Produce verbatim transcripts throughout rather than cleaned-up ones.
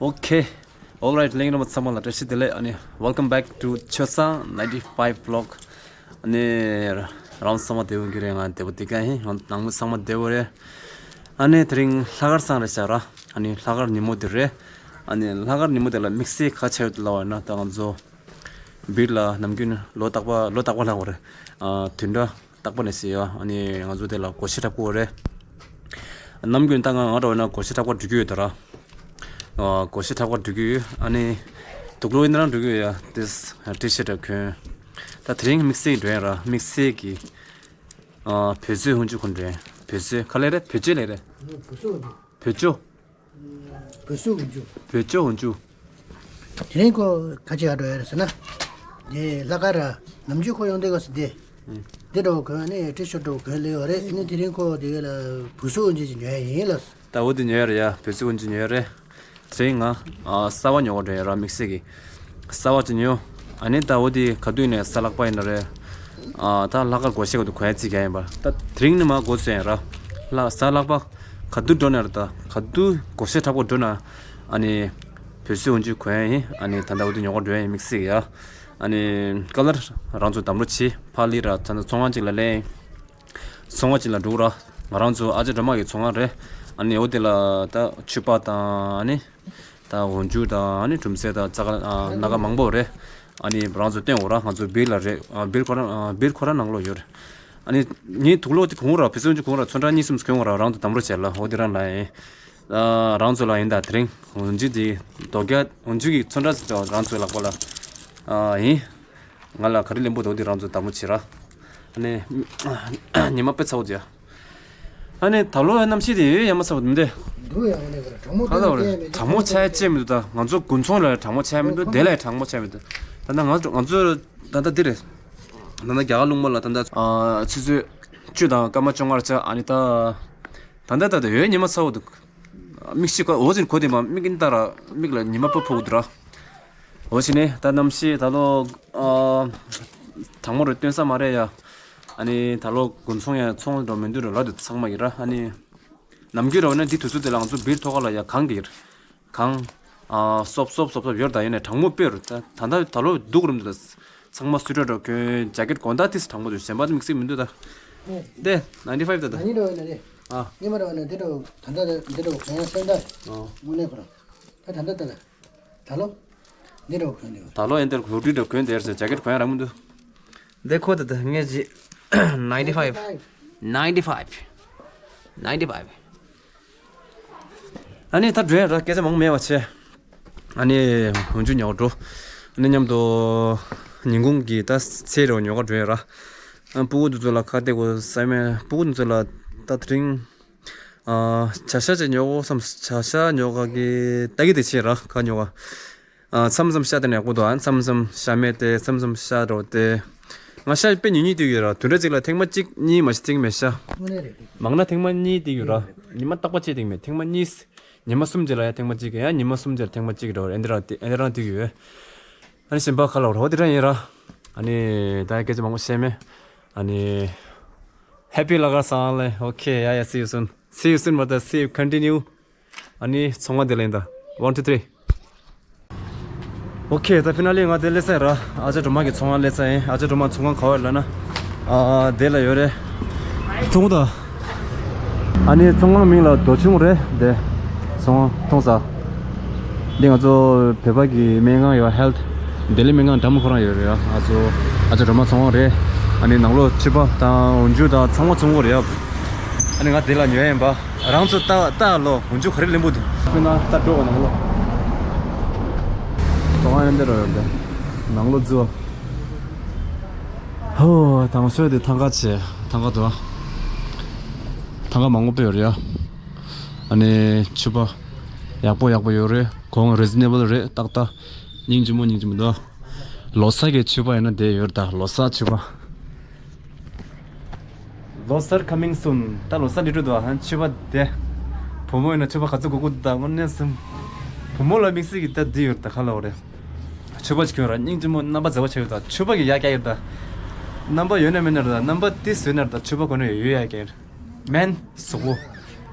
Okay. Alright, གླེང་རིམ་པ་ཚང་མ་ལ་བཀྲ་ཤིས་བདེ་ལེགས། ཨ་ནི། Welcome back to ཆོས་བཟང་ninety five vlog. ཨ་ནི། རང་ཚང་མ་བདེ་པོ་གི་རེད། ང་བདེ་པོ་འདུག་ག་ཧེ། ང་ནང་མི་ཚང་མ་བདེ་པོ་རེད། ཨ་ནི་དེ་རིང་ལྷག་དཀར་སང་རེད་ཤག་ར། ཨ་ནི་ལྷག་དཀར་ཉིན་མོ་དེ་རེད། ཨ་ནི་ལྷག་དཀར་ཉིན་མོ་དེ་ལ་དམིགས་བསལ་ག་བྱས་ཡོད་ལབ་པ་ཡིན་ན། ད་ང་ཚོ་བིར་ལ་ནམ་རྒྱུན་ལོ་རྟག་པ་ལོ་རྟག་པ་ལབ་དགོས་རེད། ཨ། བདུན་ཕྲག་རྟག་པ་ནས་ཟེར་ཡ། ཨ་ནི་ང་ཚོ་དེ་ལ་སྒོར་གཞས་འཁྲབ་དགོས་རེད། ནམ་རྒྱུན་ད་ང་ང་འདྲ་བ་ན་སྒོར་གཞས་འཁྲབ་གར་འགྲོ་གི་ཡོད་ད་ར། ཨ། སྒོར་གཞས་འཁྲབ་གར་འགྲོ་གི་ཡོད། ཨ་ནི་དུག་ལོག་ཡིན་ན་རང་འགྲོ་གི་ཡོད་ཡ། ཏི་ཤར་ཊི་འདྲ་གོན། ད་དེ་རིང་དམིགས་བསལ་འགྲོ་ཡ་ར། དམིགས་བསལ་གྱི། ཨ། བོད་ཟས་འོ་འཇུ་གོན་འགྲོ་ཡ། བོད་ཟས་ག་ལབ་རེད། བོད་ཇོ་ལབ་རེད། བོད་ཇོ། བོད་ཇོ། བོད་ཟས་འོ་འཇུ། བོད་ཇོ་འོ་འཇུ། དེ་རིང་ཁོ་ག་ཅི་ག་འགྲོ་ཡ་རེད་ཟེར་ན། དེ་ལྷག་དཀར་ར། ནམ་རྒྱུན་ཁོ་ཡོང་དུས་སྐབས་སུ་དེ། ཨུ། དེ་འདྲ་བོ་གོན་ནས་ཊི་ཤར་ཊི་འདྲ་བོ་གོན་སླེབས་པ་རེད། ཨ་ནི་དེ་རིང་ཁོ་དེ་ལ་བོད་ཟས་འོ་འཇུ་ཅིག་ཉོ་ཡ་ཡིན་ལབ། ད་འོ་དེ་ཉོ་ཡ་རེད་ཡ། བོད་ཟས་འོ་འཇུ་ཉོ་ཡ་རེད། དེ་རིང་ང་། ཨ། གསར་པ་ཉོ་གར་འགྲོ་ཡ་ར། དམིགས་བསལ་གྱི་གསར་པ་ཅིག་ཉོ། ཨ་ནི་ད་འོ་དེ་ག་དུས་ནས་གཟའ་ལྷག་པ་ཡིན་ན་རེད། ཨ། ད་ལྷག་དཀར་སྒོར་གཞས་ག་དུས་གོན་ཡ་རྩིས་རྒྱག་ཡིན་པ། ད་དེ་རིང་ནས་མར་འགོ་བཟོས་ཡ་ར། ལྷག་གཟའ་ལྷག་པ་ག་དུས་འགྲོ་ན་ར། ད་ག་དུས་སྒོར་གཞས་འཁྲབ་གར་འགྲོ་ན། ཨ་ནི་བོད་ཟས་འོ་འཇུ་གོན་ཡ་ཡིན། ཨ་ནི་ད་ལྟ་འོ་དེ་ཉོ་གར་འགྲོ་ཡ་ཡིན། དམིགས་བསལ་གྱི་ཡ། ཨ་ནི་སྐབས་ལ་རང་ཚོ་དམ་བློ་བྱེད། ཕར་ལི་ར། ད་ལྟ་ཚོང་ཁང་ཅིག་ལ་སླེབས། ཚོང་ཁང་ཅིག་ལ་འགྲོ་ར། ང་རང་ཚོ་ཨ་ཅག་སྒྲོལ་མ་གི་ཚོང་ཁང་རེད། ཨ་ནི་འོ་དེ་ལ་ད་ཕྱུ་པ་དང་། ཨ་ནི་ད་འོ་འཇུ་དང་། ཨ་ནི་གྲུམ་ཟས་དང་། ཙག་ཨ། སྣ་ཁ་མང་པོ་རེད། ཨ་ནི་རང་ཚོ་སྟོན་དགོས་ར། ང་ཚོ་བིར་ལ་རེད། ཨ། བིར་ཁོ་རང་། ཨ། བིར་ཁོ་རང་ནང་ལོགས་ཡོད་རེད། ཨ་ནི་ངའི་དུག་ལོག་དེ་གོན་ར། བོད་ཟས་འོ་འཇུ་གོན་ར། ཚོན་ཁྲ་གཉིས་གསུམ་གོན་ར། རང་ཚོ་དམ་བློ་བྱེད་ལ། འོ་དེ་རང་ལ་ཡིན། ཨ། རང་ཚོ་ལ་ཡིན། ད་དེ་རིང་འོ་འཇུ་དེ་རྡོ་རྒྱ་འོ་འཇུ་གི་ཚོན་ཁྲ་ཟེར་བ་རང་ཚོའི་ལག་པ་ལ། ཨ། ཡིན། ང་ལ་ག་རེ་ལེན་པོ་འདུག་དེ་རང་ཚོ་དམ་བློ་བྱེད་ར། ཨ་ནི་ཉི་མ་དཔེ་ཚ་བོ་དེ་ཡ། ཨ་ནི་ད་ལོ་ཡ་གནམ་གཤིས་དེ་ཡོད་ཡ་མ་ཚ་བོ་མི་འདུག་འདུག་ཡ། ཨ་ནི་ག་རེ། གྲང་མོ་ག་ལ་བ་རེད། གྲང་མོ་ཆགས་ཡ་ཅི་མི་འདུག་ད་ང་ཚོ་དགུན་ཚོང་ལ་གྲང་མོ་ཆགས་ཡ་མི་འདུག་དེ་ལ་གྲང་མོ་ཆགས་ཡ་མི་འདུག་ད་ལྟ་ང་ཚོ་ང་ཚོ་ད་ལྟ་འདི་རེད། ད་ལྟ་རྒྱ་གར་ལུང་པ་ལ་ད་ལྟ། ཨ། ཆུ་ཚོད་བཅུ་དང་སྐར་མ་བཅོ་ལྔ་རེད་ཤག་ཨ་ནི་ད། ད་ལྟ་ད་ལྟ་ཡོད་ཉི་མ་ཚ་བོ་འདུག་མིག་ཤེལ་ཁ་འོ་ཟིན་གོ་དེ་མ་མིག་གིན་ལྟ་ར། མིག་ལ་ཉི་མ་སྤུ་ཕོག་འདུག་ར། འོ་ཕྱི་ནས་ད་གནམ་གཤིས་ད་ལོ། ཨ། གྲང་མོ་རེད། སྟོན་ས་མ་རེད་ཡ། ཨ་ནི་ད་ལོ་དགུན་ཚོང་ཡ་ཚོང་འགྲོ་མི་འདུག་ར། ལ་དུ་ཚང་མ་ཡིན་ར། ཨ་ནི་ནམ་རྒྱུན་ར་བ་ན་འདི་དུས་ཚོད་དེ་ལ་ང་ཚོ་བིར་ཐོག་ཁ་ལ་ཡ་གངས་ཀྱི་ཡིན། གངས། ཨ། སོབ་སོབ་སོབ་སོབ་ཡོད་ར། ད་ཡིན་ནས་གྲང་མོ་དཔེ་རུ་ད་ད་ད་ད་ལོ་སྡུག་རུ་འདུག་ད་ཚང་མ་སུ་ཊར་འདྲ་གོན། ཇེ་ཀེཊ་གོན། ད་ཏིས་གྲང་མོ་འདུག་གཞན་པ་དམིགས་བསལ་མི་འདུག་ད། དེ་ནའིན་ཊི་ཕའིབ་ད་ད། ཨ་ནི་འདྲ་བ་ན་རེད། ཨ། སྔོན་མ་འདྲ་བ་ན་འདི་འདྲ་བོ་ད་ལྟ་འདི་འདྲ་བོ་གོན་ཡ་སེམས་ད། ཨོ། དངོས་གནས་ཁོ་རང་། ད་ད་ལྟ་ད་ལྟ། ད་ལོ། འདི་འདྲ་བོ་གོན་འདི་བ། ད་ལོ་ཨེ་འདིར་ཧུ་ཌི་འདྲ་གོན་དེར་ཟེར། ཇེ་ཀེཊ་གོན་ཡ་རག་མི་འདུག་འདི་ཁོ་ད་ད་ངས་ཇི། ནའིན་ཊི་ཕའིབ། ནའིན་ཊི་ཕའིབ། ནའིན་ཊི་ཕའིབ། ཨ་ནི་ད་འགྲོ་ཡ་ར། སྐད་ཆ་མང་མེད་པ་བྱས། ཨ་ནི་འོ་འཇུ་ཉོ་འགྲོ། ཨ་ནི་མཉམ་དུ་ཉིན་གུང་གི་ད་ཚལ་རེ་ཉོ་ག་འགྲོ་ཡ་ར། ཨ། སྤུ་གུ་འདི་ཚོ་ལ་ཁ་གཏད་དགོས་ས་མེད། སྤུ་གུ་འདི་ཚོ་ལ་ད་དེ་རིང་། ཨ། བྱ་ཤ་ཅིག་ཉོ་དགོས་བསམ། བྱ་ཤ་ཉོ་ག་གི་ལྟ་གི་དེ་བྱས་ར། ཁ་ཉོ་ག་ཨ། མཚམས་མཚམས་ཤ་དེ་ནས་ཡག་པོ་འདུག་ཨ། མཚམས་མཚམས་ཤ་མེད་དེ། མཚམས་མཚམས་ཤ་འདྲ་བོ་དེ། ང་ཤ་དཔེ་ཉུང་ཉུང་སྟེར་གྱི་ཡོད་ར། བདུན་ཕྲག་གཅིག་ལ་ཐེངས་མ་གཅིག་གཉིས་མ་གཏོགས་སྟེར་གྱི་མེད་ཤ། དངོས་གནས་རེད། མང་ན་ཐེངས་མ་གཉིས་སྟེར་གྱི་ཡོད་ར། ཉི་མ་རྟག་པ་གཅིག་སྟེར་གྱི་མེད། ཐེངས་མ་གཉིས། ཉི་མ་གསུམ་རྗེས་ལ་ཡང་ཐེངས་མ་གཅིག་ཡང་ཉི་མ་གསུམ་རྗེས་ལ་ཐེངས་མ་གཅིག་འདྲ་བོ་ཨེ་འདི་རང་ཨེ་འདི་རང་སྟེར་གྱི་ཡོད། ཨ་ནི་གཞན་པ་ཁ་ལ་འོ་དེ་འདྲ་ཡིན་ར། ཨ་ནི་ད་སྐད་ཆ་མང་པོ་བཤད་མེད། ཨ་ནི། Happy ལྷག་དཀར་སང་ལེ། Okay, yeah, yeah, see you soon. See you soon, brother. See you, continue. ཨ་ནི་ཚོང་ཁང་དེ་ལ་ཡིན་ད། One, two, three. Okay, ད་ཕི་ན་ལི་ང་དེ་སླེབས་ཚར་ར། ཨ་ཅག་སྒྲོལ་མ་གི་ཚོང་ཁང་སླེབས་ཚར་ཡིན། ཨ་ཅག་སྒྲོལ་མ་ཚོང་ཁང་ག་བར་ལབ་ན། ཨ། དེ་ལ་ཡོད་རེད། མཐོང་ད། ཨ་ནི་ཚོང་ཁང་མིང་ལ་རྡོ་ཆུང་རེད་དེ། ཚོང་ཁང་མཐོང་ས། འདི་ང་ཚོ་བོད་པ་གི་སྨན་ཁང་ཡོད། Health Delhi སྨན་ཁང་འདྲ་མོ་ཁོ་རང་ཡོད་རེད་ཡ། ང་ཚོ་ཨ་ཅག་སྒྲོལ་མ་ཚོང་ཁང་རེད། ཨ་ནི་ནང་ལོགས་ཕྱུ་པ་དང་འོ་འཇུ་དང་ཚང་མ་ཚོང་ཁང་རེད་ཡ། ཨ་ནི་ང་དེ་ལ་ཉོ་ཡ་ཡིན་པ། རང་ཚོ་ལྟ་ལྟ་ལོ། འོ་འཇུ་ག་རེ་ལེན་པོ་འདུག་དཔེར་ན་ལྟ་འགྲོ་བ་ནང་ལོགས། ཚོང་ཁང་ཡང་འདི་རུ་ཡོད་འདི། ནང་ལོགས་འཛུལ་བ། ཧོ། དང་ཤོས་དེ་ཐང་ག་ཆེ། ཐང་ག་འདུག་ཐང་ག་མང་པོ་སྤེལ་ཡོད་རེད་ཡ། ཨ་ནི་ཕྱུ་པ་ཡག་པོ་ཡག་པོ་ཡོད་རེད། གོང་རི་ཛི་ནེ་བལ་རེད། ཏག་ཏག་སྙིང་རྗེ་མོ་སྙིང་རྗེ་མོ་འདུག་ལོ་གསར་གྱི་ཕྱུ་པ་ཡིན་ན་དེ་ཡོད་ད། ལོ་གསར་ཕྱུ་པ། ལོ་གསར་coming soon། ད་ལོ་གསར་འདི་འགྲོ་འདུག་ཨ། ཕྱུ་པ་དེ། བུ་མོ་ཡིན་ན་ཕྱུ་པ་ག་ཚོད་དགོས་དགོས་འདུག་ད་དངོས་གནས་སེམས། བུ་མོ་ལ་དམིགས་བསལ་གྱི་ད་འདི་ཡོད་ད། ག་ལབ་དགོས་རེད། ཕྱུ་པ་ཅིག་གྱོན་ར། སྙིང་རྗེ་མོ་རྣམ་པ་མཛེས་པོ་ཆགས་ཡོད་ད། ཕྱུ་པ་གི་ཡ་རྒྱ་ཡོད་ད། རྣམ་པ་ཡོད་ན་མེད་ན་ར་ད། རྣམ་པ་ཏིས་ཡོད་ན་ར་ད། ཕྱུ་པ་གོན་ན་ཡོད་ཡ་རྒྱ་ཡོད། Man གཟུགས་པོ།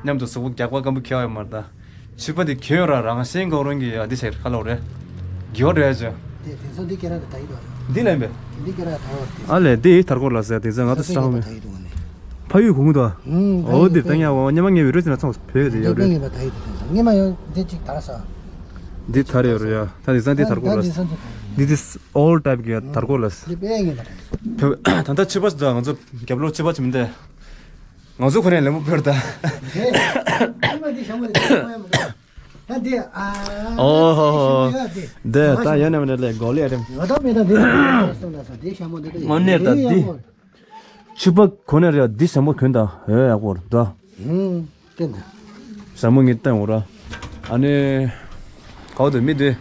མཉམ་དུ་གཟུགས་པོ་རྒྱགས་པ་སྐམ་པོ་ཁྱེར་བ་ཡོད་མ་རེད་ད། ཕྱུ་པ་དེ་གྱོན་ར་རང་བཞིན་གོ་རང་གི་ཡ་འདི་ཆེ་ཁ་ལོ་རེད། གྱོ་རེད་ཅོ། དེ་དེ་ཚོ་འདི་སྐེ་རགས་དེ་ད་ཡི་དོ། འདི་ལེན་པས། འདི་སྐེ་རགས་ད་ཡོད་དེ། ཨ་ལས་འདི་ཡི་ཐར་གོ་ལ་ཟེར་དེ་ཚོ་ང་ཚོ་ས་ཤ་ཧོ་མེ། ད་ཡི་དོ་ནི། ཕ་ཡུལ་གུང་དོ། ཨོ་འདི་ད་ཉ་བ་ཉི་མ་ངེ་བི་རོ་ཅི་ན་ཚོང་བོད་དེ་ཡོད་རེད། ད་ཡི་དོ་ད་ཡི་དོ་ཚོང་ཉི་མ་ཡོད་འདི་ཅིག་དར་ས། འདི་ཐར་ཡོད་རེད་ཡ། ད་དེ་ཚོ་འདི་ཐར་གོ་ལ་ཟེར། འདི་དེ་ཨོལ་ཊའིབ་གི་ཐར་གོ་ལ་ཟེར། འདི་པའི་ངེ་ད་ད་ད་ཕྱུ་པ་ཟེར་ང་ཚོ་རྒྱབ་ལོ་ཕྱུ་པ་ཅི་མིན་ཏེ། ང་ཚོ་ཁོ་ནས་ལེན་པོ་བོར་ད། ཨོ་ཧོ་ཧོ། འདི་ད་ཡོད་ནམ་ནས་ལས་གོ་ལེ་རེམ། དངོས་གནས་ད་འདི། ཕྱུ་པ་ཁོ་ནས་རེད་འདི་ཞྭ་མོ་གྱོན་ད་ཨེ་ཡག་པོ་རེད་ད། ཞྭ་མོ་ངས་བསྟན་འོ་ར། ཨ་ནི། གའོ་དེ་མི་དེ།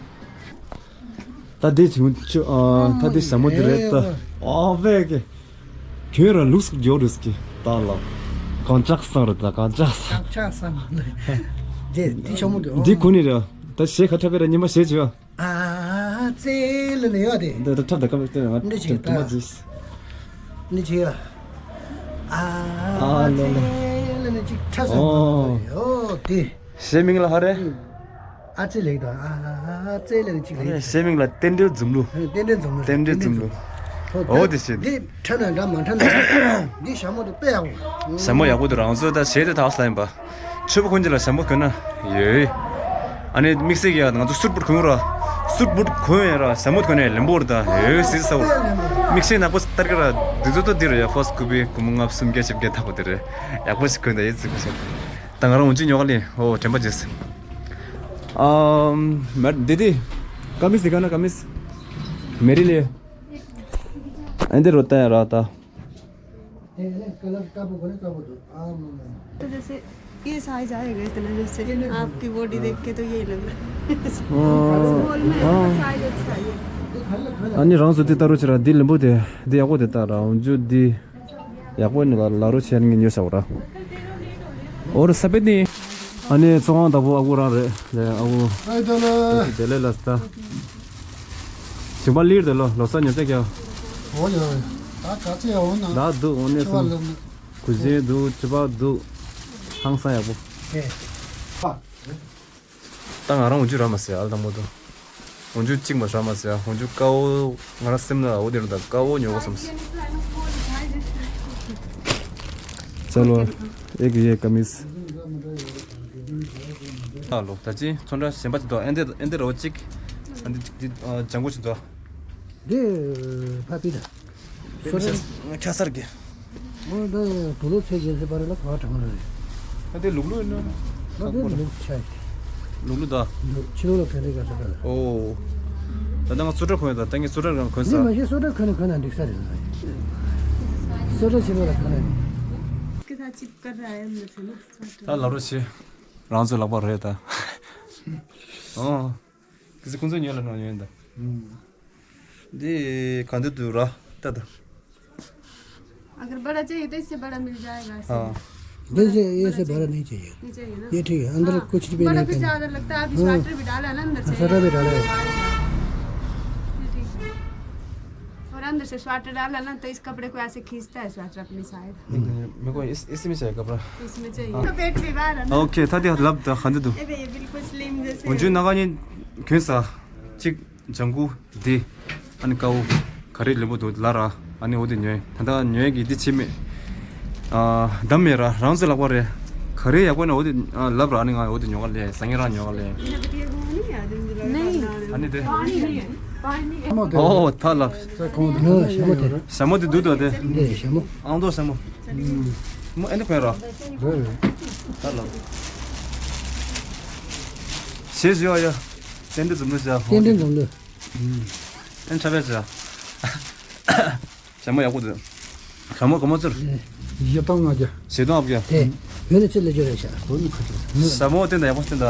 ད་དེ་བྱུང་ཆུ་ཨ་ད་དེ་ཞྭ་མོ་དེ་རེད་ད། ཨ་བས་ཀྱི། ཁྱོད་ར་ལུགས་སུ་འགྱོ་རེས་ཀྱི་ད་ལ། གང་ལྕགས་སང་རེད་ད་གང་ལྕགས་སང་། དེ་དེ་ཞྭ་མོ་དེ། འདི་གོ་ནི་རེད། ད་ཞེ་ཁ་ཁྲ་བས་ར་ཉི་མ་ཞེ་བྱོས། ཨ་ཙེ་ལ་ལ་ཡོད་དེ། འདི་ད་ཁྲབ་ད་ཀ་བས་ལྟོས་ང་འདི་བྱེད་དུ་མ་ད་ཟིས། འདི་བྱེད་ཡ། ཨ་ལོ་ལོ། ཨ་ཙེ་ལ་ལ་ཅིག་ཁྲ་སོང་། ཨོ། ཡོད་དེ། ཞེ་མིང་ལ་ཧ་རེ། ཨ་ཙེ་ལེགས་དང་ཨ་ཙེ་ལེགས་ཅིག་ལེགས། ཞེ་མིང་ལ་རྟེན་འབྲེལ་འཛོམས་ལུགས། རྟེན་འབྲེལ་འཛོམས་ལུགས། རྟེན་འབྲེལ་འཛོམས་ལུགས། ཨོ་དེ་ཞེ། འདི་ཁྲ་ན་འདྲ་མ་ཁྲ་ན་འདི་ཞྭ་མོ་དེ་དཔེ་ཡག་པོ། ཞྭ་མོ་ཡག་པོ་དེ་རང་ཚོ་ད་ཞེ་དེ་ཐག་ས་ཡིན་པ། ཕྱུ་པ་ཀུན་གྱི་ལ་ཞྭ་མོ་གྱོན་ན་ཡོད། ཨ་ནི་དམིགས་བསལ་གྱི་ང་ཚོ་སུད་བུད་གོན་ར། སུད་བུད་གོན་ཡ་ར་ཞྭ་མོ་གོན་ནས་ལེན་པོ་ར་ད་ཡོད་ཟིག་ས་བོ། དམིགས་བསལ་ནག་པོ་ལྟར་ག་ར་འདི་ཚོ་ད་འདི་ར་ཡ་ཕོ་སི་ཀུ་པི་ཀུ་མོ་ལྔ་གསུམ་བརྒྱད་བཞི་བརྒྱད་ཐག་པོ་དེ་རེད། ཡག་པོ་ཞིག་གོན་ད་ཡོད་ཟིག་གོ་ཤ། ད་ང་རང་འུན་ཅི་ཉོ་ག་ལེན། ཨོ་དྲན་པ་བརྗེད་སོང་། ཨམ། མེད་འདི་འདི། ཀ་མིས་འདི་ག་ན་ཀ་མིས། མེ་རི་ལེ། ཨ་འདི་རོ་ཏ་ཡ་ར་ཏ། ये अलग कलर का वो बने का वो दो। हाँ, तो जैसे ये साइज आएगा इतना, जैसे आपकी बॉडी देख के तो यही लग रहा है। स्मॉल में हाँ। साइज अच्छा है ये। ཨ་ནི་རང་ཚོ་འདི་ལྟ་རོགས་བྱེད་ར། འདི་ལེན་པོ་དེ་འདི་ཡག་པོ་དེ་ལྟ་ར། འོན་ཇུ་འདི་ཡག་པོ་ནི་ལ་ལ་རོ་ཆེ་ནི་ཉོ་ཤག་ར། ཨོ་ར་ས་པེ་ནི། ཨ་ནི་ཚོང་ཁང་བདག་པོ་ཨ་ཁུ་རང་རེད་ལེ། ཨ་ཁུ། ཨེ་དེ་ལེ། དེ་ལེ་ལ་ས་ད། ཞིང་པ་ལིར་དེ་ལོ་ལོ་ས་ཉོ་ཚད་ཀྱང་། འོ་ཡོད། ད་ག་ཚད་འོང་ན། ད་འདུག་འོང་ནས་སོང་། གུ་ཟེ་འདུག་ཅི་པ་འདུག་ཧང་སང་ཡག་པོ། ད་ང་རང་འོན་ཇུ་ར་མ་ཟེར་ཨ་ལ་དང་པོ་དུ། འོན་ཇུ་གཅིག་མ་ར་མ་ཟེར་འོན་ཇུ་ཀ་བོ། ང་རང་སེམས་ན་འོ་དེ་རུ་ད་ཀ་བོ་ཉོ་གོ་བསམ་སོང་། ཅ་ལོ། ཨེ་གི་ཡེ་ཀ་མིས། ཨ་ལོ། ད་ཅི་ཚོན་ཁྲ་གཞན་པ་ཅིག་འདུག་ཨེ་འདི་ཨེ་འདི་རོ་གཅིག་ཨ་འདི་གཅིག་འདི་ཨ་ལྗང་གུ་ཅིག་འདུག་འདི་ཕ་པི་ད། ཆ་སར་གི། འོ་ད་དུ་ལོ་ཚེ་རྒྱལ་སྲས་པ་རེ་ལ་གོ་བ་དྲང་རེད། ཨ་འདི་ལུག་ལུག་ཡིན་ན། ཨ་འདི་ལུག་ཆ་ཡི། ལུག་ལུག་ད། ཕྱི་ལོགས་ལ་ག་འདྲ་ག་ས་ད། ཨོ། ད་ལྟ་ང་སོ་ཏྲ་གོན་ཡོད་ད། ད་ངས་སོ་ཏྲ་རང་གོན་ས། འདི་མ་གཞི་སོ་ཏྲ་གོན་ན་གོན་ན་འགྲིག་ས་རེད་ལ། སོ་ཏྲ་ཕྱི་ལོགས་ལ་གོན་ན། कितना चिपकर रहा है अंदर से ना। ད་ལབ་རོགས་བྱེད། རང་ཚོའི་ལག་པ་རེད་ད། ཨོ། ཁི་སི་ཁོང་ཚོ་ཉོས་ལ་ནོ་ཉོས་ད། འདི་ག་འདི་འདུག་ར་ད་ད། अगर बड़ा चाहिए तो इससे बड़ा मिल जाएगा ऐसे। हाँ। जैसे ये से बड़ा नहीं चाहिए। नहीं चाहिए ना? ये ठीक है, अंदर हाँ। कुछ भी बड़ा नहीं कुछ पहनना। ज्यादा लगता है, अभी हाँ। स्वेटर भी डाला है ना अंदर से। स्वेटर भी डाला है। ये ठीक है। और अंदर से स्वेटर डाला ना तो इस कपड़े को ऐसे खींचता है स्वेटर अपनी साइड। हम्म। मेरे को इस, इसी में चाहिए कपड़ा। इसमें चाहिए। हाँ। तो पेट भी बाहर है ना? ओके, था दिया लब दा खंदे दो। ए बे, ये बिल्कुल स्लिम जैसे। मुझे नगा नहीं क्यों सा? चिक ལྗང་གུ་འདི། ཨ་ནི་ཀ་བོ། ག་རེ་ལེན་པོ་འདུག་ལབ་ར། ཨ་ནི་འོ་དེ་ཉོས། ད་ལྟ་ཉོས་ཀྱི་འདི་ཕྱི་མེད། ཨ། འདམ་མེད་ར། རང་ཚོའི་ལག་པ་རེད། ག་རེ་ཡག་པོ་ན་འོ་དེ་ཨ་ལབ་ར། ཨ་ནི་ང་འོ་དེ་ཉོ་ག་ལེན། སང་ཉིན་རང་ཉོ་ག་ལེན། नहीं। ཨ་ནི་དེ། पानी नहीं है। पानी नहीं है। ཨོ་ད་ལབ། ཞྭ་མོ་དེ། ཞྭ་མོ་དེ་འདུག་ད་དེ། འདི་ཞྭ་མོ། ཨང་ཏོ་ཞྭ་མོ། མོ་ཨེ་འདི་གོན་ར། ད་ལབ། ཞེས་ཞུ་བ་ཡ། རྟེན་འབྲེལ་འཛོམས་ལུགས་ཞྭ། རྟེན་འབྲེལ་འཛོམས་ལུགས། ཨེ་ཆ་བས་ཆ། ཞྭ་མོ་ཡག་པོ་འདུག་ཞྭ་མོ་ག་མོ་ཚུར། བཞི་སྟོང་ལྔ་བརྒྱ། བཞི་སྟོང་ལྔ་བརྒྱ། དེ། བོད་ནས་ཚུར་ལས་སྦྱོར་རེད་ཤག་བོད་ནས་ཁ་ཐུག་ཞྭ་མོ་བསྟན་ད་ཡག་པོ་བསྟན་ད།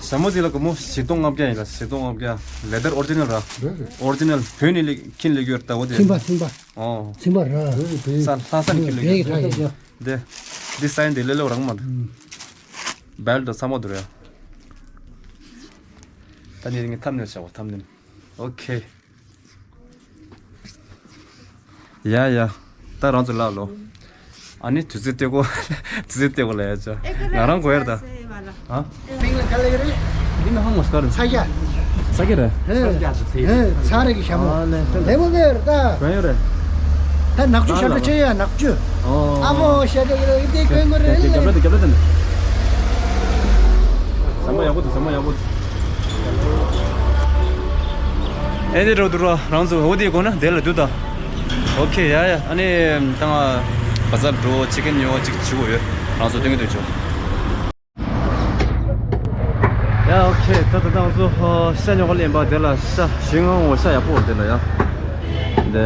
ཞྭ་མོ་དེ་ལ་ག་མོ་བཞི་སྟོང་ལྔ་བརྒྱ་ཡིན་ལ། བཞི་སྟོང་ལྔ་བརྒྱ། ལེ་དར་ཨོ་རི་ཇི་ནལ་ར། རེད་རེད། ཨོ་རི་ཇི་ནལ་བོད་ནས་ལེ་ཁྱིན་ལེ་གྱོར་ད་འོ་དེ། ཚིམ་པ་ཚིམ་པ། ཨོ། ཚིམ་པ་ར། རེད་རེད། ས་ལྷ་ས་ནས་ཁྱིན་ལེ་གྱོར། དེ། འདི་ས་ཡིན་དེ་ལེ་ལེ་རང་མ་འདུག་བེལ་ཏོ་ཚ་མོ་འདུག་རེད། ད་ནི་ངས་ཐམ་ནེལ་བྱའོ་ཐམ་ནེལ། ཨོ་ཁེ། ཡ་ཡ། ད་རང་ཚོ་ལ་ལོ། ཨ་ནི་དུས་ཚོད་སྟེར་གོ་དུས་ཚོད་སྟེར་གོ་ལ་ཡ་ཅོ། ང་རང་གོ་ཡར་ད། ཨ། ག་ལེ་རེད། འདི་ནི་ཧང་མོ་སྐར། ཚ་རྒྱ། ས་གི་རེད། ཧེ། ཧེ། ཚ་རེད་གི་ཞྭ་མོ། ཨ་ལེ། ལེ་མོ་བེར་ད། གང་ཡོད་རེད། ད་ནག་ཆུ་ཞབས་བྲོ་ཆེ་ཡ་ནག་ཆུ། ཨོ། ཨ་མོ་ཞྭ་ཆུ་གི་རེད་དེ་གོན་གོ་རེད། རྒྱབ་ར་དེ་རྒྱབ་ར་དེ་ནི། ཟམ་པ་ཡག་པོ་འདུག་ཟམ་པ་ཡག་པོ་འདུག་ཨེ་འདི་འགྲོ་འདུག་ར་རང་ཚོ་འོ་དེ་གོ་ན་དེ་ལ་འདུག་ད། ཨོ་ཁེ་ཡ་ཡ། ཨ་ནི་ད་ང་བ་ཟར་འགྲོ་ཅི་ཀན་ཉོ་ཅིག་བྱེད་དགོས་ཡོད། རང་ཚོ་སྟོན་གི་འདུག་ཅོ། ཡ་ཨོ་ཁེ། ད་ད་ད་ང་ཚོ་ཤ་ཉོ་ག་ལེན་པ་དེ་ལ་ཤ་ཞིང་ངོ་ཤ་ཡག་པོ་དེ་ལ་ཡ། འདི་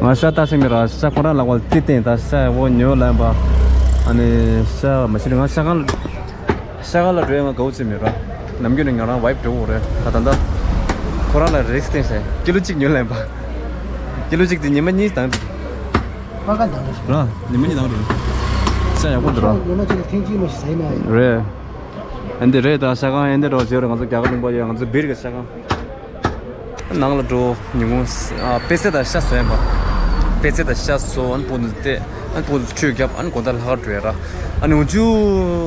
ང་ཤ་ལྟ་ཤེས་མི་ར་ཤ་ཁོ་རང་ལག་པ་རྩིས་བསྟན་ད་ཤ་ཡག་པོ་ཉོ་ལེན་པ། ཨ་ནི་ཤ་མ་ཤི་ང་ཤ་ཁང་ལ། ཤ་ཁང་ལ་འགྲོ་ཡ་ང་དགའ་བོ་བྱེད་མི་ར། ནམ་རྒྱུན་ནས་ང་རང་ཝའིབ་འགྲོ་དགོས་རེད། ད་ད་ད་ཁོ་རང་ལ་རིགས་བསྟན་ཤེས་ཀི་ལོ་གཅིག་ཉོ་ལེན་པ། ཀི་ལོ་གཅིག་དེ་ཉི་མ་གཉིས་བཏང་། ཕ་ག་འདང་རེད། ར། ཉི་མ་གཉིས་བཏང་རེད། ཤ་ཡག་པོ་འདུག་ར། ཉི་མ་གཅིག་ལ་ཐེངས་གཅིག་མ་ཞིག་ཟ་ཡི་ན་ཡང་། རེད། ཨ་འདི་རེད། ད་ཤ་ཁང་ཨ་འདི་འགྲོ་བྱེད་རེད། ང་ཚོ་རྒྱ་གར་ལུང་པ་ཡོད། ང་ཚོ་སྦིར་གི་ཤ་ཁང་། ནང་ལ་འགྲོ་ཉིན་གུང་ཨ་པད་ཚལ་དང་ཤ་བཟོ་ཡིན་པ། པད་ཚལ་དང་ཤ་བཟོ་ཨ་ནི་སྤུ་གུ་བལྟས་ཨ་ནི་སྤུ་གུ་ཁྲུས་བརྒྱབ་ཨ་ནི་དགོང་དག་ལྷག་འགྲོ་ཡ་ར། ཨ་ནི་འུ་ཅུ་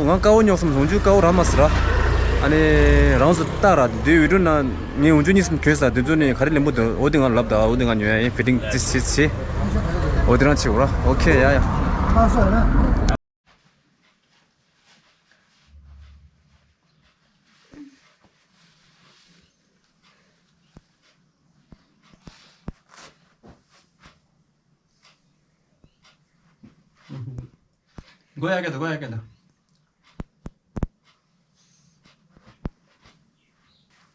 ང་དཀར་པོ་ཉོ་སོང་། འུ་ཅུ་དཀར་པོ་རག་མ་སོང་ར། ཨ་ནི་རང་ཚོ་ལྟ་ར་དེ་དུས་བི་ཌིའོ་ནང་ངས་འུ་ཅུ་གཉིས་སུ་གྱོན་ས་དེ་ཚོ་ནི་ག་རེ་ལེན་པོ་འདུག་འོ་དེ་ང་ལབ་ད། འོ་དེ་ང་ཉོ་ཡ་ཡིན། ཕི་ཊིང་ཙི་ཙི་ཙི། འོ་དེ་རང་བྱེད་འོ་ར། ཨོ་ཁེ་ཡ་ཡ། མགོ་ཡར་བཀྱག་དང་། མགོ་ཡར་བཀྱག་དང་།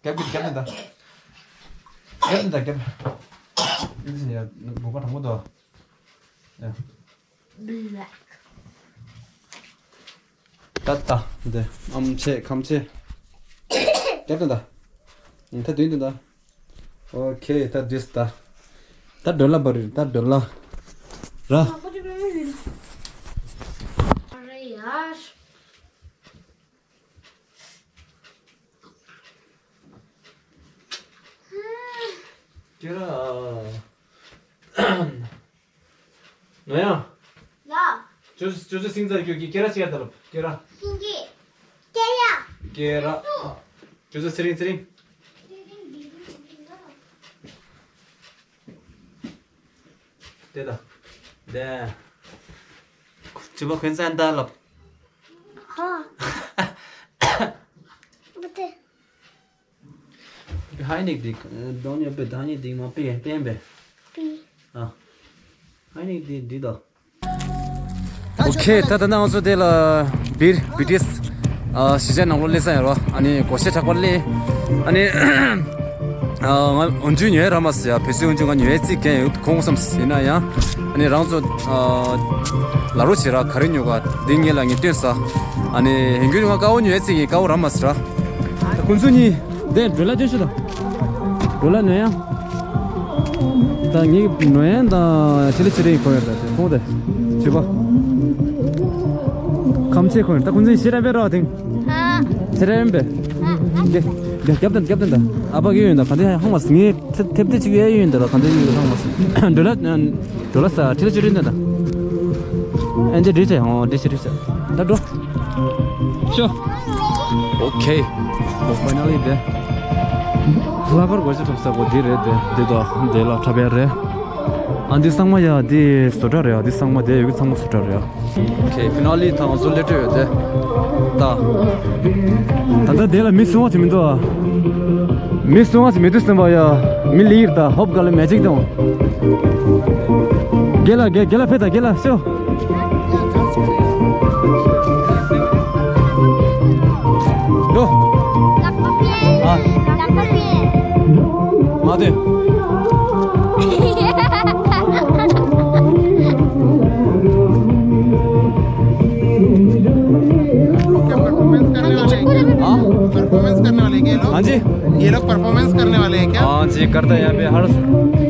རྒྱབ་ཀྱི་རྒྱབ་ནས་ད། རྒྱབ་ནས་ད་རྒྱབ། འདི་ཡ་མགོ་པ་དྲང་པོ་དོ། ཡ། ད་ད་འདི་ཨམ་ཆེ་ཁམ་ཆེ། རྒྱབ་ནས་ད། ད་མདུན་དུ་ད། ཨོ་ཁེ། ད་འདིས་ད། ད་ཌོ་ལ་བར་རེད། ད་ཌོ་ལ་ར། ཁྱེད་རང་། ང་ཡང་། ལ། ཅོ་ཅོ་ཅོ་སིང་ཙ་ཁྱོད་ཀྱིས་སྐད་ར་ཅི་ཡ་ད་ལབ་སྐད་ར། སིང་གི། སྐད་ཡ། སྐད་ར། སུ། ཅོ་ཅོ་ཚེ་རིང་ཚེ་རིང་། ཚེ་རིང་འདི་རིང་འདི་ལ། དེ་ད། དེ། ཅི་བ་ཁོན་ཙན་ད་ལབ། ཧ། བུ་དེ། ཧའི་ནིག་དེ། དོན་ཡོད་པའི་ད་ནི་དེ་མ་པེ་པེན་པེ། པི། ཨ། ཧའི་ནིག་དེ་འདི་དང་། ཨོ་ཁེ། ད་ད་ནང་ང་ཚོ་དེ་ལ་སྦིར་བི་ཊི་ཨེས་ཨ་གཞིས་ཆགས་ནང་ལོགས་སླེབས་ས་ཡིན་རོ། ཨ་ནི་སྒོ་ཤེས་དྲག་པོ་སླེབས། ཨ་ནི་ཨ་ང་འོན་ཇུ་ཉོས་ར་མ་ཟེར་ཡ། བོད་སིལ་འོན་ཇུ་ང་ཉོས་རྩིས་མཁན་ཡོད་གོང་བསམ་ཟིན་ན་ཡང་། ཨ་ནི་རང་ཚོ་ཨ་ལ་རོ་བྱེད་ར། ག་རེ་ཉོ་ག་འདི་ངེད་ལ་ངས་སྟོན་ས། ཨ་ནི་ཡིན་རྒྱུ་ང་དཀར་པོ་ཉོས་རྩིས་ཡིན། དཀར་པོ་ར་མ་ཟེར་ར། ད་ཁོང་ཚོ་གཉིས་དེ་འགྲོ་ལ་སྟོན་ཤོག་ད། འགྲོ་ལ་ནོ་ཡང་། ད་ངའི་ནོ་ཡང་དང་ཆི་ལི་ཆི་ལི་གོ་ཡོད་ད། དེ་ཚོང་དེ་ཆུ་པ་ཁམ་ཆེ་གོ་ཡོད། ད་ཁོང་ཚོའི་ཤེས་རབ་པའི་རོ་དེང་ཤེས་རབ་པའི་དེ་དེ་རྒྱབ་དང་རྒྱབ་དང་ད་ཨ་ཕ་གི་ཡོད་ད། ག་འདི་ཧང་མ་སི་ངའི་ཐེབས་ཐེབས་དེ་ཅིག་ཡོད་ཡོད་ད། ག་འདི་ཡོད་ཧང་མ་སི་འགྲོ་ལ། འགྲོ་ལ་ས་ཁྲི་ལ་ཆུ་རིན་དེ་ད། ཨན་ཅི་འགྲིག་ཆེ། ཨོ་འགྲིག་ཆེ་འགྲིག་ཆེ། ད་འགྲོ། ཤོ། ཨོ་ཁེ། ཨོ་ཕའི་ནལ་ལི་དེ། ལྷག་དཀར་སྒོ་ཕྱེ་ཐོབ་ས་སྒོ་འདི་རེད་དེ། འདི་དོ་འདི་ལ་འཁྲབ་ཡ་རེད། ཨ་འདི་ཚང་མ་ཡ་འདི་བཟོ་གྲྭ་རེད། ཨ་འདི་ཚང་མ་དེ་ཡོད་གི་ཚང་མ་བཟོ་གྲྭ་རེད། ཨ། ཁེ་ཕི་ནལ་ལི་ཐང་བཟོ་ལེ་ཏྲེ་ཡོད་དེ། ད། ད་ལྟ་དེ་ལ་མི་སུ་བ་ཅི་མི་འདུག་ཨ། མི་སུ་བ་ཅི་མི་འདུག་སེམས་པ་ཡ། མི་ལི་ཡིར་ད་ཧོབ་ག་ལ་མེ་ཇིག་དང་། རྒན་ལགས་རྒན་རྒན་ལགས་ཕེབས་དང་རྒན་ལགས་ཤོག་འགྲོ། ཨ། མ་དེ། क्या परफॉर्मेंस करने वाले हैं? हाँ? परफॉर्मेंस करने वाले हैं क्या ये लोग? हाँ जी। ये लोग परफॉर्मेंस करने वाले हैं क्या? हाँ जी, करता है यहाँ पे हर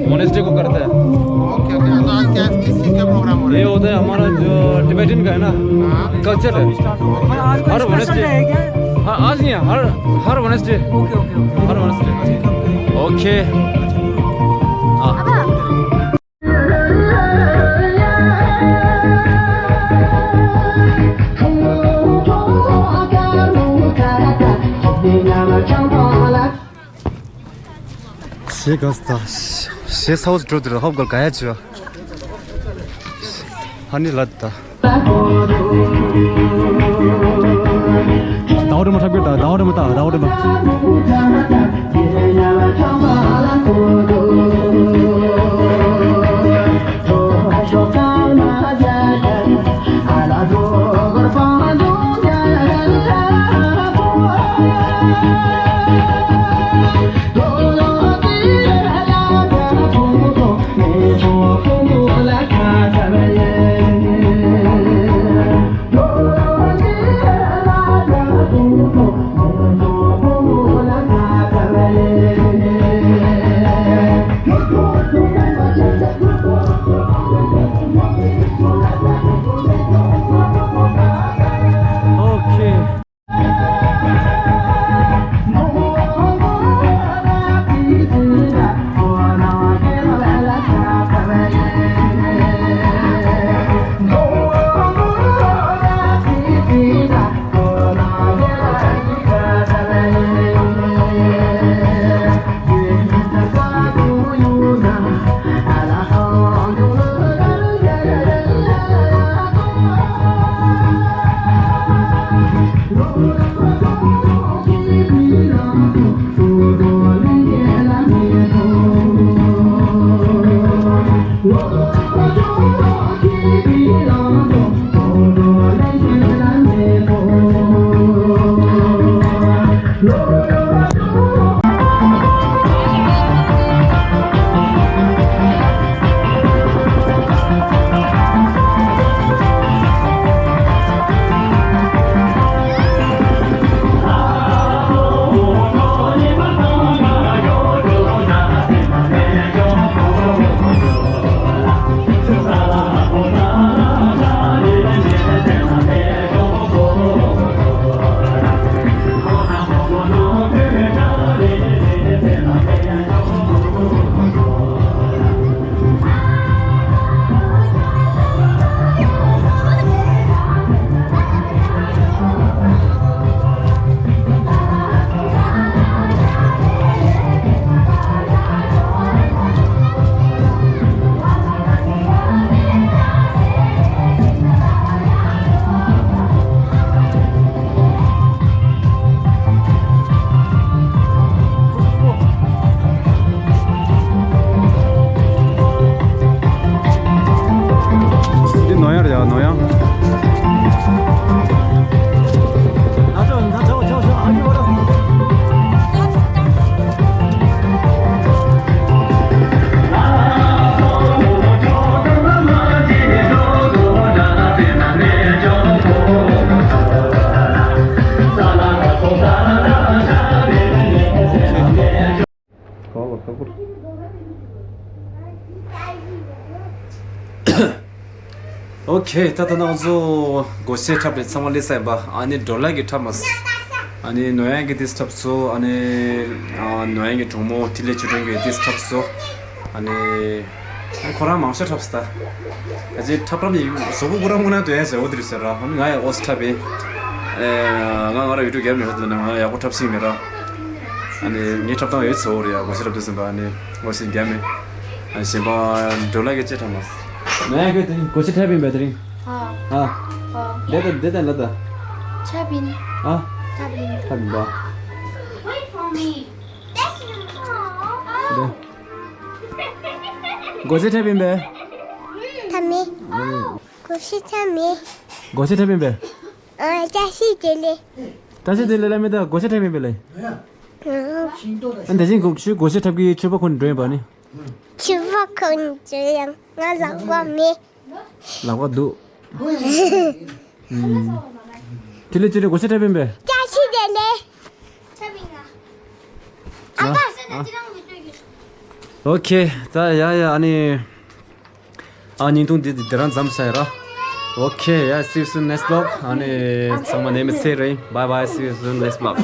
वेडनेसडे को करता है। Okay, okay. तो आज क्या, किस चीज़ का प्रोग्राम हो रहा है? ये होता है हमारा जो टिबेटन का है ना, हाँ। कल्चर है। ओके। हर वेडनेसडे। हाँ, आज नहीं है, हर, हर वेडनेसडे। Okay, okay, okay. हर वेडनेसडे। ओके। हाँ। ཞེས་ག་ས་ཞེས་ས་འོ་འགྲོ་དེར་ཧོབ་གོལ་ག་ཡ་ཆེ་བ། ཧ་ནི་ལ་ད། ཟླ་བ་རི་མོ་འཁྲབ་ཀྱི་ད་ཟླ་བ་རི་མོ་ད་ཟླ་བ་རི་མོ། འདི་ནོར་ཡང་རེད་ཡ། ནོར་ཡང་། ཨོ་ཁེ། ད་ལྟ་ང་ཚོ་སྒོར་གཞས་འཁྲབ་པའི་ཚང་མ་སླེབས་ཚར་ཡིན་པ། ཨ་ནི་ཌོ་ལར་གྱི་འཁྲབ་མ་སོང་། ཨ་ནི་ནོར་ཡང་གི་ཏིས་འཁྲབ་སོང་། ཨ་ནི་ཨ་ནོར་ཡང་གི་གྲོགས་མོ་ཏི་ལེ་ཆོས་སྒྲོན་གྱི་ཏིས་འཁྲབ་སོང་། ཨ་ནི་ཨ་ཁོ་རང་མང་ཤོས་འཁྲབ་སོང་ད། ད་ཅི་འཁྲབ་རམ་ཡིན་བཟོ་བོ་ཁོ་རང་དངོས་གནས་དོན་ཡ་བྱ་བོ་དེ་རེད་ཟེར་ར། ཨ་ནི་ང་ཡང་ཨོ་སི་འཁྲབ་ཡིན། ཨེ་ང་ང་རང་ཡུ་ཊུབ་རྒྱབ་མེད་ཧོ་དེ་ན་ང་ཡག་པོ་འཁྲབ་ཤེས་མེད་ར། ཨ་ནི་ངའི་འཁྲབ་སྟངས་ཡོད་ཚོ་རེད་ཡ། སྒོར་གཞས་འཁྲབ་དུས་ཙམ་པ་ཨ་ནི་སྒོར་གཞས་རྒྱབ་མེད། ཨ་གཞན་པ་ཌོ་ལར་གྱི་ཅི་འཁྲབ་མ། ང་ཡང་ཁྱོད་དེ་རིང་སྒོར་གཞས་འཁྲབ་ཡིན་པས་དེ་རིང་། ཨ། ཨ། ཨ། འདི་ལྟ་འདི་ལྟ་ལ་ད། འཁྲབ་ཡིན། ཨ། འཁྲབ་ཡིན། འཁྲབ་ཡིན་པ། Wait for me. འདི། སྒོར་གཞས་འཁྲབ་ཡིན་པས། འཁྲབ་མེད། སྒོར་གཞས་འཁྲབ་མེད། སྒོར་གཞས་འཁྲབ་ཡིན་པས། ཨ། བཀྲ་ཤིས་བདེ་ལེགས། བཀྲ་ཤིས་བདེ་ལེགས་ལ་མེད་ད་སྒོར་གཞས་འཁྲབ་ཡིན་པས་ལེ། ཨ། ཨ་དེ་བཞིན་ཁོ་ཤུ་སྒོར་གཞས་འཁྲབ་ཀྱི་ཕྱུ་པ་ཁོ་ནས་འགྲོ་ཡིན་པ་ནི། ཕྱུ་པ་ཁོ་ནས་འགྲོ་ཡང་ང་ལག་པ་མེད། ལག་པ་འདུག་ཨུམ། ཅི་ལེ་ཅི་ལེ་སྒོར་གཞས་འཁྲབ་ཡིན་པས། བཀྲ་ཤིས་བདེ་ལེགས། ཨ་ཨ། ཨོ་ཁེ། ད་ཡ་ཡ་ཨ་ནི། ཨ་བརྙན་ཐུང་འདི་འདི་རང་མཚམས་བཞག་ཡ་ར། ཨོ་ཁེ། ཡ། See you soon next vlog. ཨ་ནི་ཚང་མ་ནད་མེད་ཚེ་རིང་། Bye bye, see you soon next vlog.